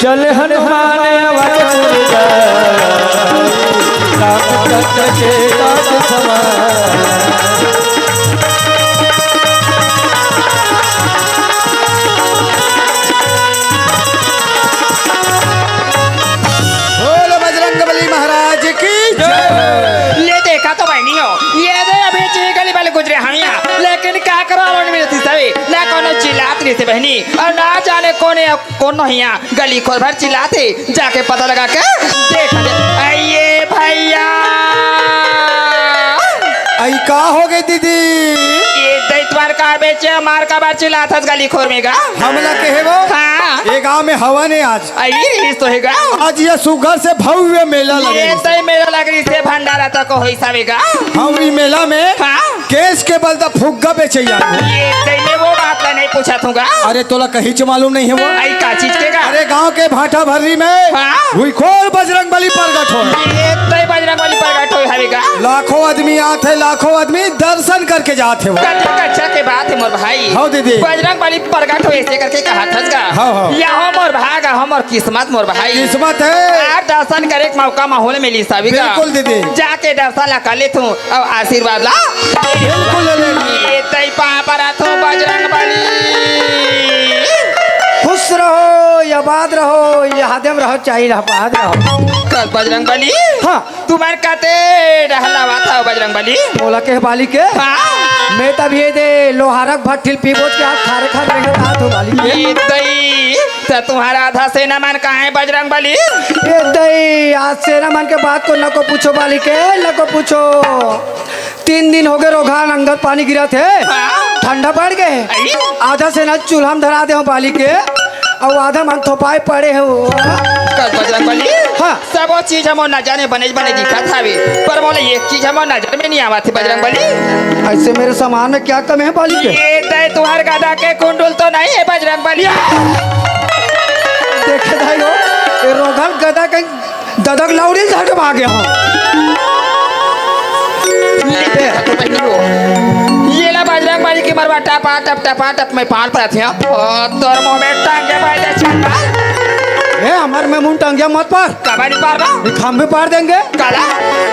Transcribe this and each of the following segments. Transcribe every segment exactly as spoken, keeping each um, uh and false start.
चल हनुमान अवध गुरु, रामचंद्र के काज सवार। बोलो बजरंग बली महाराज की जय। ले देखा तो बहनी हो, ये दे अभी ची गली वाले गुजरे हम यहाँ, लेकिन क्या करो, आवाज मिलती सभी ना, कोनो चिल्लात नहीं थे बहनी, और ना जाने कौन है, कौन हिया गली खोर भर चिल्लाते, जाके पता लगा के देख ले। अये भैया, अई का हो गई दीदी? ये दई तुम्हार का बेचे, मार का बार चिल्लात हस गली खोर में गा? हमला कहे वो? हाँ। ये गांव में हवा नहीं आज। अई रीस तो है गा। आज ये सुगर से भव्य मेला लगे ये रीस। दई मेला लग रीस है, भंडारा तक होई सावे गा। हाँ, वही मेला में हाँ। केस के बल द फुग्गा बेचे जाए। ये दई में वो बात ला नहीं पूछा थूंगा। अरे तोला कहीं च मालूम नहीं है वो? आई का चीज के गा? अरे गांव के भाटा भर्री में हाँ। हुई खोर बजरंग बली प्रगट हो। ये दई बजरंग बली प्रगट हो हवे गा। लाखों आदमी आत है, लाखों आदमी दर्शन करके जात है वो। कति अच्छा के बात है मोर भाई। हाँ दीदी। बजरंग बली प्रगट हो ऐसे करके कहा थस गा। हाँ, हाँ। या हो मोर भाग, हो मोर किस्मत मोर भाई। किस्मत है। आज दर्शन करे के मौका माहौल मिली सभी गा। बिल्कुल दीदी। जाके दर्शन ला कर ले तू, अब आशीर्वाद ला। बिल्कुल ले लेंगे। ये तई पाँव परत हूँ बजरंग बली। खुश रहो, आबाद रहो, यादम रहो, चाहे आबाद रहो। कल बजरंग बली? हाँ। तुम्हार कते डहलावा था बजरंग बली? बोला के बाली के? हाँ। मैं तब ये दे लोहारक भट्ठिल पीबोज के हाथ खारे खारे रेंगत हाथ हो बाली के। ये दई, तो तुम्हारा आधा सेना मन कहाँ है बजरंग बली? ये दई, आज सेना मन के बात को न को पूछो बाली के, न को पूछो। तीन दिन हो गए रोघा नंगत पानी गिरा थे, हाँ। ठंडा पड़ गए। आई। आधा सेना चूल्हा में धरा दे हो बाली के, और आधा मन थोपाए पड़े हो। कल बजरंग बली? हाँ। सबो चीज हमो नजर में बने बने दिखत हवे, पर मोला एक चीज हमो नजर में नहीं आवत हे बजरंग बली। ऐसे मेरे सामान में क्या कमी है बाली के? ये दे तुहार गदा के कुंडुल तो नहीं है बजरंग बली? देखे दाई हो, ये रोघल गदा के ददक लौड़ी धर के भागे हो। ये दे, तो बहनी हो। ये ला बजरंग बली के मरवा टपा टप टपा टप में पाल पर थे। ओ, तोर मुंह में टांगे बाय दे चंडाल। ए, हमार में मुंह टांगिया मत पार। कबाड़ी पार बा? ये खंभे पार देंगे। काला?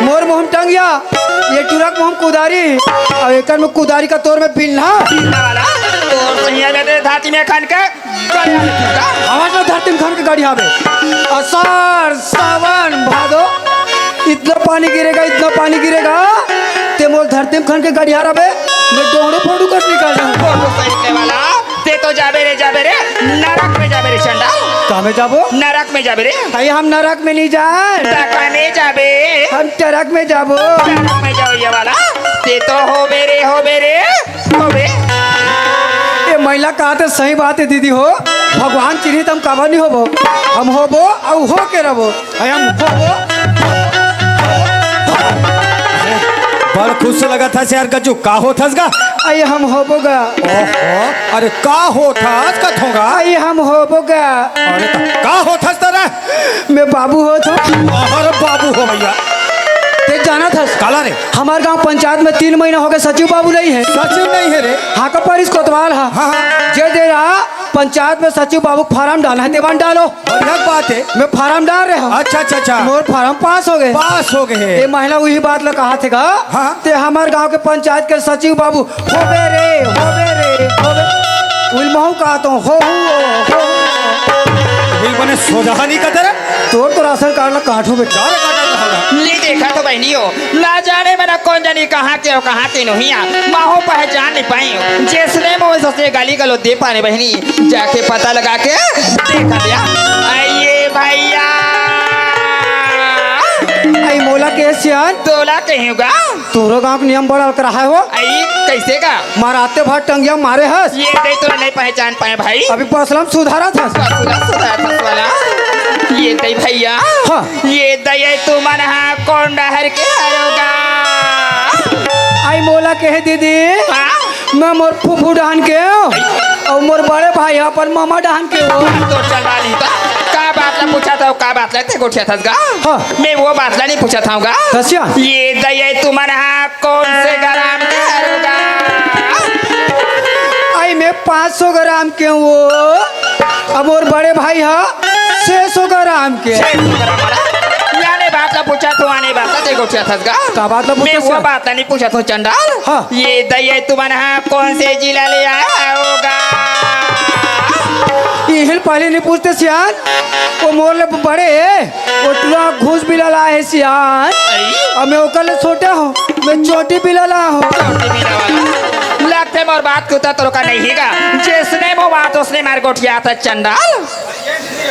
मोर मुंह में टांगिया, ये टुरक मुंह में कुदारी, और एकर में कुदारी का तोर में बिल्ला। बिल्ला वाला? तोर सही है बेटे, धाती में खन के गड़िया ले तू का? आवाज में धरती में खन के गड़िया बे। आषाढ़, सावन, भादो, इतना पानी गिरेगा, इतना पानी गिरेगा, ते मोर धरती में खन के गड़िया रबे, मैं डोंगड़ू फोड़ू कर निकाल दूँ। फोड़ू सही वाला। ते तो जाबे रे, जाबे रे, नरक में जाबे रे चंडाल। कहाँ में जाबो? नरक में जाबे रे। अरे हम नरक में नहीं जाए। टका में जाबे। हम टरक में जाबो। टरक में जाओ ये वाला। ते तो होबे रे, होबे रे, होबे। ये महिला कहा तो सही बात है दीदी हो। भगवान चिन्हित हम काबर नहीं होबो। हम होबो और हो के रहो। अरे हम होबो। बड़ खुश लगत हस यार गज्जू, का होत हस गा? अरे हम होबो गा। ओहो, अरे का होत हस कथों गा? अरे हम होबो गा। अरे त का होत हस तरा? मैं बाबू होत हूँ। अरे बाबू हो भैया। ते जानत हस? काला रे? हमार गांव पंचायत में तीन महीना हो गए, सचिव बाबू नहीं है। सचिव नहीं है रे। हाँ का परिस कोतवाल हा। हाँ, हाँ। जे दे रहा पंचायत में सचिव बाबू फार्म डालना है, ते मन डालो। बढ़िया बात है। मैं फार्म डाल रहे हूँ। अच्छा, अच्छा, अच्छा। मोर फार्म पास हो गए। पास हो गए। ये महिला वही बात ला कहा थे गा। हाँ। ते हमार गांव के पंचायत के सचिव बाबू होबे रे, होबे रे, होबे। उल महू कहा तो हो, हो, हो। बिल बने सोजा नहीं कहते रे। तोर तो राशन कार्ड ला काटो बेटा। सारे काटा तो होगा। ले देखा तो बहनी हो, ना जाने मेरा कौन जानी कहाँ के हो, कहाँ के नोहिया, माहो पहचान नहीं पाई हो। जैसने मोह ससने गाली गलो दे पाने बहनी, जाके पता लगा के देखा दिया। आइए भैया। आई मोला के सियान। तोला कहेगा। तोरो गांव के नियम बड़ा कर रहा है हो। आई कैसे का? माराते भार टंगिया मारे हस। ये दे तोला नहीं पहचान पाए भाई। अभी पसलम सुधारा था। पसलम सुधारा था वाला। ये दे भैया। हाँ। ये दे तू मन हा कौन डहर के हरोगा? आई मोला कहे दीदी। हाँ। मैं मोर फूफू डहान के हूँ। और मोर बड़े भाई अपन मामा डहान के हो। तो चल रहा नहीं था। का बात ला पूछा था, का बात ला ते गोठिया था गा? हाँ। मैं वो बात ला नहीं पूछा था गा। कसिया? ये दे तू मन हा कौन से ग्राम के हरोगा? आई मैं पाँच सौ ग्राम के हूँ। अब और बड़े भाई हा छह सौ ग्राम के। छह सौ ग्राम वाला। याने बात ला पूछत हँव, आने बात ला ते गोठियाथस गा। का बात ला मैं पूछत वो हँव? बात ला नहीं पूछत हँव चंडाल। हाँ। ये दई तुमन हा कोन से जिला ले आय हव गा? इही ल पहली नहीं पूछते सियान। वो मोर ले बड़े हे, वो टुरा घूस बिलल आय हे सियान। अई? अउ मैं ओकर ले छोटे हँव, मैं चोटी बिलल आय हँव। चोटी बिलल वाला। लगथे मोर बात के उत्तर तोर का नहीं हे गा। जइसने मोर बात ओसने मार गोठियाथस चंडाल।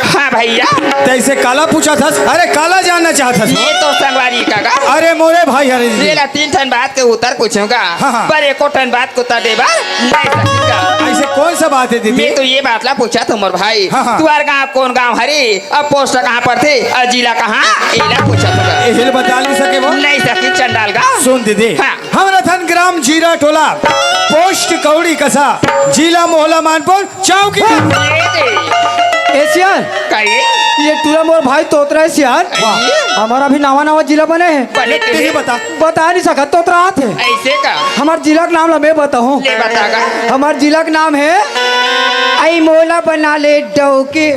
हाँ भैया। तइसे काला पूछत हस? अरे काला जानना चाहत हस? ये तो संगवारी का गा। अरे मोरे भाई हरे जी। ये ला तीन ठन बात के उत्तर पूछहूँ गा। हाँ, हाँ। पर एको ठन बात के उत्तर दे बर नहीं सकिस गा। अइसे कोन सा बात हे दीदी? मैं तो ये बात ला पूछत हँव मोर भाई। हाँ, हाँ। तुँहर गाँव कोन गाँव हरे? अउ पोस्ट कहाँ परथे? अउ जिला कहाँ? एला पूछत हँव गा। एहिल बता नहीं सके वो? नहीं सकिस चंडाल गा। सुन दीदी। हाँ। हमर थन ग्राम जीरा टोला, पोस्ट कौड़ी कसा, जिला मोहला मानपुर, चौकी। ए दे। ए सियान। का ये? ये टुरा मोर भाई तोतरा हे सियान। वाह। हमर अभी नवा नवा जिला बने हे। बने तो तेही हे। बता। बता नहीं सकत तोतरा आथे। अइसे का? हमर जिला के नाम ला मैं बताहूँ। ले बता गा। हमर जिला के नाम हे अई मोला बना ले डौकी।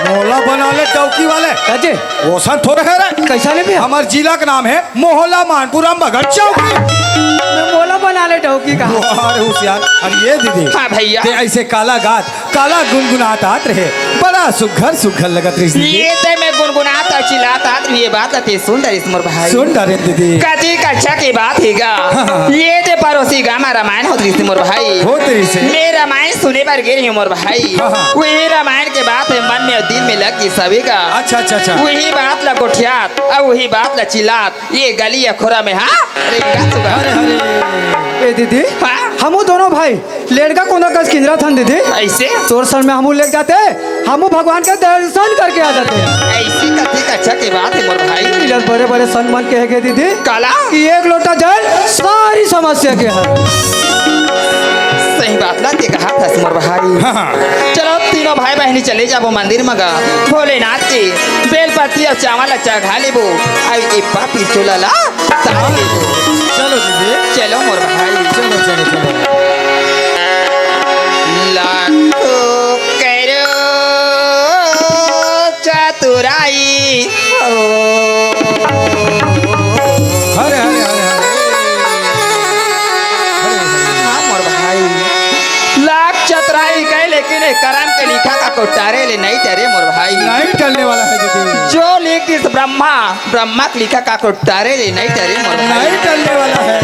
मोला बना ले डौकी वाले। अजय। ओसन थोड़े हे रे। कइसा ले भैया? हमर जिला के नाम हे मोहला मानपुर अम्बागढ़ चौकी। मैं मोला बना ले डौकी का। अरे होशियार। अरे ये दीदी। हाँ भैया। ते अइसे काला गात, काला गुनगुनात आत रहे, बड़ा सुघर सुघर लगत रहिस दीदी। ये ते मैं गुनगुनात अउ चिल्लात आत रहे, ये बात ला ते सुन डरिस मोर भाई। सुन डरेन दीदी। कतिक अच्छा के बात हे गा। हाँ, हाँ। ये ते परोसी गाँव मा रामायण होत रहिस मोर भाई। होत रहिस हे। मैं रामायण सुने बर गे रहेंव मोर भाई। हाँ, हाँ। वही रामायण के बात हे मन में अउ दिल में लग गिस हवे गा। अच्छा, अच्छा, अच्छा। वही बात ला गोठियात अउ वही बात ला चिल्लात ये गली अखोरा में, हाँ, रेंगत हँव गा। अरे, अरे। ए दीदी, हाँ? हमू दोनों भाई लेड़का कोंदा कस किंजरत हन दीदी। अइसे? तोर सन में हमू लेग जाते, हमू भगवान के दर्शन करके आ जाते। अइसे कतिक अच्छा के बात हे मोर भाई। इधर बड़े बड़े संत मन कहे गे दीदी। काला? कि एक लोटा जल सारी समस्या के हल। सही बात ला ते कहत हस मोर भाई। हाँ, हाँ। चलो तीनों भाई बहिनी चले जाबो मंदिर म गा। भोलेनाथ के बेल पत्ती अउ चावल ला चढ़ा लेबो। अउ ये पापी चोला ला तार लेबो। चलो दीदी। चलो मोर भाई। चलो, चलो, चलो। लाखों करोड़ चतुराई हो। हरे, हरे, हरे, हरे। हरे, हरे। हाँ, मोर भाई। लाख चतुराई कहे, लेकिन ये करम के लिखा का कोटारे ले नहीं टरे, मोर भाई। नहीं टलने वाला है दीदी। जो लिख दिस ब्रह्मा, ब्रह्मा के लिखा का कोटारे ले नहीं टरे, मोर भाई। नहीं टलने वाला है।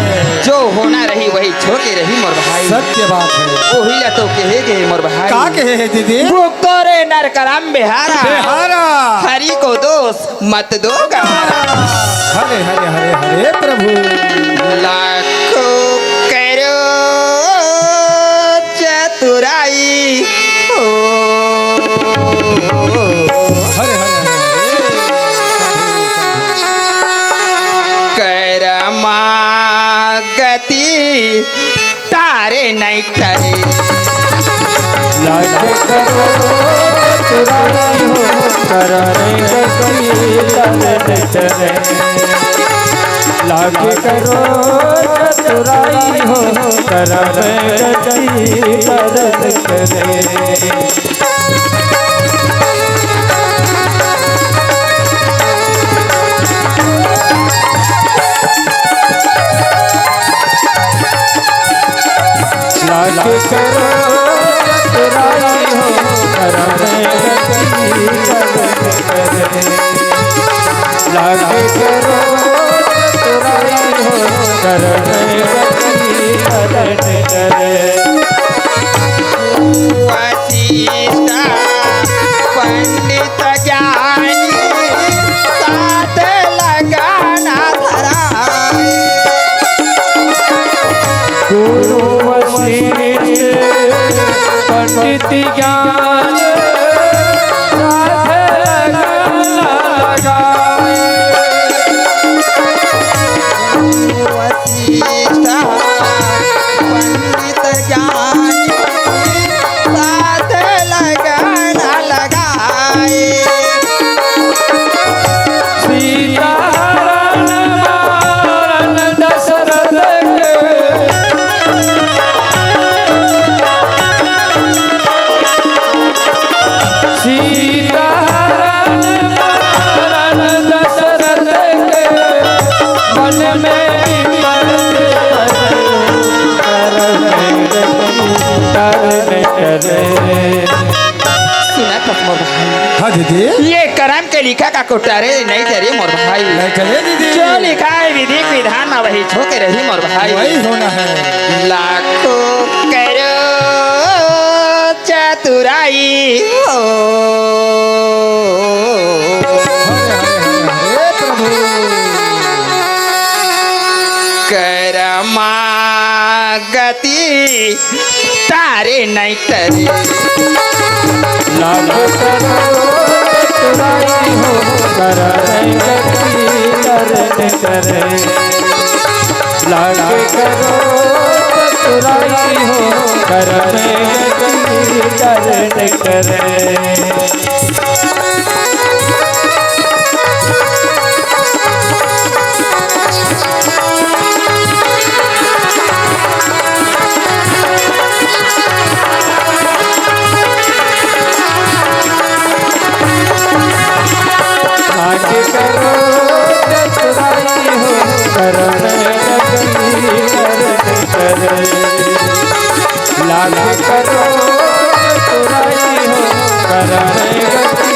जो होना रही, वही छोके रही, मोर भाई। सत्य बात है। वही ला तो कहे गे, मोर भाई। का कहे हे दीदी? भुगतो रे नरक रम बेहारा। बेहारा। हरि को दोष मत दो गवारा। हरे, हरे, हरे, हरे प्रभु। लाखों करोड़ चतुराई हो। हरे, हरे, हरे, हरे। करमा गति तारे नहीं करे। लाज करो चतुराई हो, करम गति तरन करे। लाज करो चतुराई हो, करम गति तरन करे। लाज करो चतुराई हो, करम गति तरन करे। लाज करो चतुराई हो, करम गति तरन करे। वशिष्ठ पंडित ज्ञानी साथ लगाना धराए। गुरु वशिष्ठ पंडित ज्ञान साथ लगाए। वशिष्ठ पंडित मोर भाई। हाँ दीदी। ये करम के लिखा का कोटारे नहीं डरे मोर भाई। नहीं डरे दीदी। जो लिखा है विधि विधान में वही छो के रही मोर भाई। वही होना है। लाखों करो चतुराई हो। हरे हरे हरे हरे प्रभु। करमा गति तारे नहीं तरे। लाख करो चतुराई हो, कर नहीं गति तरण करे। लाख करो चतुराई हो, कर नहीं गति तरण करे। आके करो चतुराई हो, करण नहीं गति तरण करे। लाख करो चतुराई हो, करण नहीं गति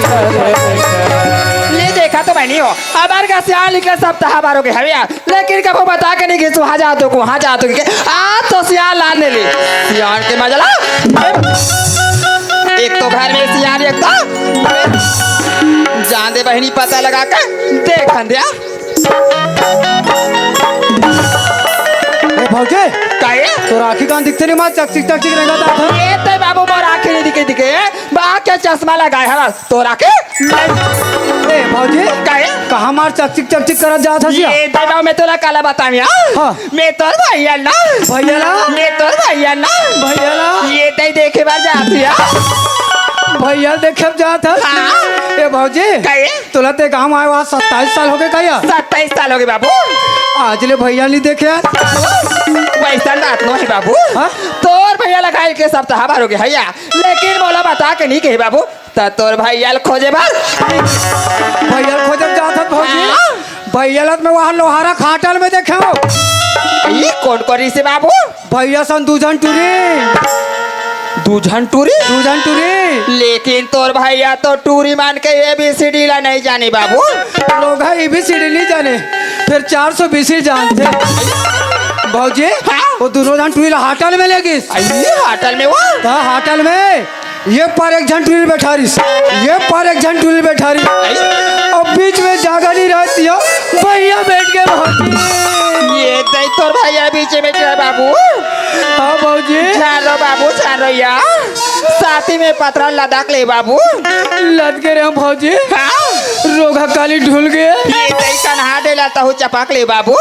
तरण करे। ले देखा तो बहनी हो, हमार का सियान लिखे सब तहा बारो के हवे यार। लेकिन कभू बता के नहीं गिस, वहाँ जात हो, वहाँ जात हो के। आज तो सियान लान ले ली। सियान के मजा ला। एक तो घर में सियान, एक तो जान दे बहनी, पता लगा के देखन दे। ए भौजी, काहे? तोर आँखी कान दिखते नहीं, मार चकचिक चकचिक रेंगत हे। ये ते बाबू मोर आँखी नहीं दिखे, दिखे। बा के चश्मा लगाए हवस। तोर आँखी? ए भौजी, काहे? कहाँ मार चकचिक चकचिक करत जात हस या? ये दे बाबू, मैं तोला काला बताऊँ या? हाँ। मैं तोर भैया ना। भैया ला? मैं तोर भैया ना। भैया ला? ये दे देखे बार जात या। भैया देखे जात हस? हाँ। ए भौजी, काहे? तोला ते गाँव आए हुआ सत्ताईस साल हो गए का या? सत्ताईस साल हो गए बाबू। आज ले भैया नहीं देखे यार। वैसा बात नो है बाबू। हाँ? तोर भैया लगाए के सप्ताह भर हो गए है या? लेकिन मोला बता के नहीं कहे बाबू, त तोर भैया ल खोजे बर। भैया ल खोजे जात हस भौजी। हाँ। भैया ल त मैं वहाँ लोहारा खाटल में देखे हूँ। ये कौन कौन रिसे बाबू? भैया सन दू झन टूरी। दू झन टूरी? दू झन टूरी। लेकिन तोर भैया तो टूरी मान के ए बी सी डी ला नहीं जाने बाबू। लोग है ए बी सी डी नहीं जाने, फिर चार सौ बी सी जानते। भौजी, हाँ? वो दोनों झन टूरी ला हाटल में ले गिस। अइये हाटल में वो? हाँ, हाटल में। ये पार एक झन टूरी बैठा रहिस, ये पार एक झन टूरी बैठा रहिस। अब बीच में जगह नहीं रहती हो, भैया बैठ के भौजी। ये दई तोर भैया बीच में क्या बाबू? हाँ भौजी। झारो बाबू, झारो या। साथी में पतरा लदक ले बाबू। लद के रे भौजी। हाँ। रोगा काली ढुल गए। ये दई कन्हा डेला तहु चपक ले बाबू।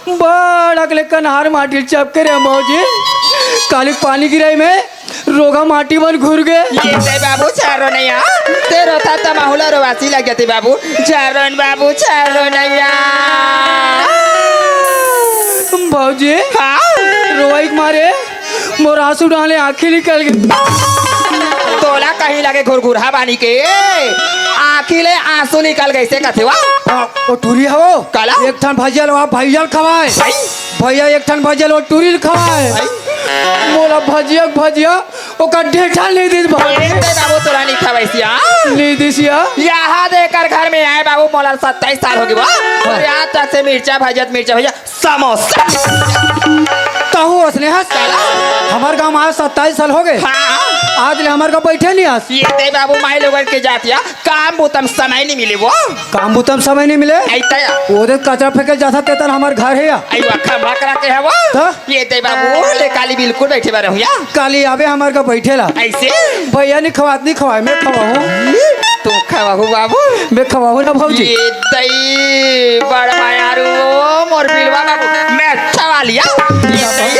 बड़क ले कन्हार माटी चपके रे भौजी। काली पानी गिराई में रोगा माटी मन घुर गे। ये ते बाबू चारो नैया, ते रोथा त माहुला रोवासी लग जाते बाबू। चारोन बाबू चारो नैया। भौजी, हाँ? रोवाई के मारे मोर आंसू डाले आंखी निकल गए। तोला कहीं लगे घुरघुरहा बानी के आंखी ले आंसू निकल गए से कथे वा? हाँ, वो टूरी हवो। काला? एक ठन भजिया लो, आप भैया ल खवाए। भाई? भैया एक ठन भजिया लो, टूरी ल खवाए। भाई? मोला भजिया के भजिया ओकर ढेठा नहीं दिस भाई। ए, ते बाबू तोला नहीं खवाइस या? नहीं दिस या? यहाँ दे कर घर में आए बाबू, मोला सत्ताईस साल हो गए बा। और यहाँ तक से मिर्चा भजिया, मिर्चा भजिया, समोसा। कहूँ असने हस? हमार गाँव में आज सत्ताईस साल हो गए। हाँ। आज ले हमार गाँव बैठे नहीं हस। ये ते बाबू माई लोगन के जातिया काम बुतम समय नहीं मिले वो। काम बुतम समय नहीं मिले? ऐ तया। वो दे कचरा फेंके जाता तेतन हमार घर है या? ऐ वखा बकरा के हवा? त? ये ते बाबू ले काली बिल्कुल बैठे बारे हुआ। काली आवे हमार का बैठे ला। ऐसे? भैया नहीं खवात नहीं खवाए, मैं खवाहूँ। तू खवाहू बाबू? मैं खवाहू ना भौजी। ये दई बड़ मायारू ओ मोर बिलवा बाबू। मैं अच्छा वालिया। ये दई,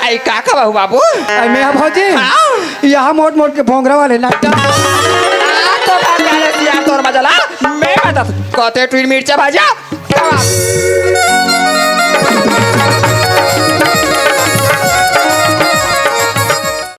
ऐ का खवाहू बाबू? ऐ मैं भौजी। हाँ। यहाँ मोट मोट के भोंगरा वाले नाटा। आ, तो बात करे सिया तोर मजला, मैं बता, कते ट्वीट मिर्चा भाजा, खवा।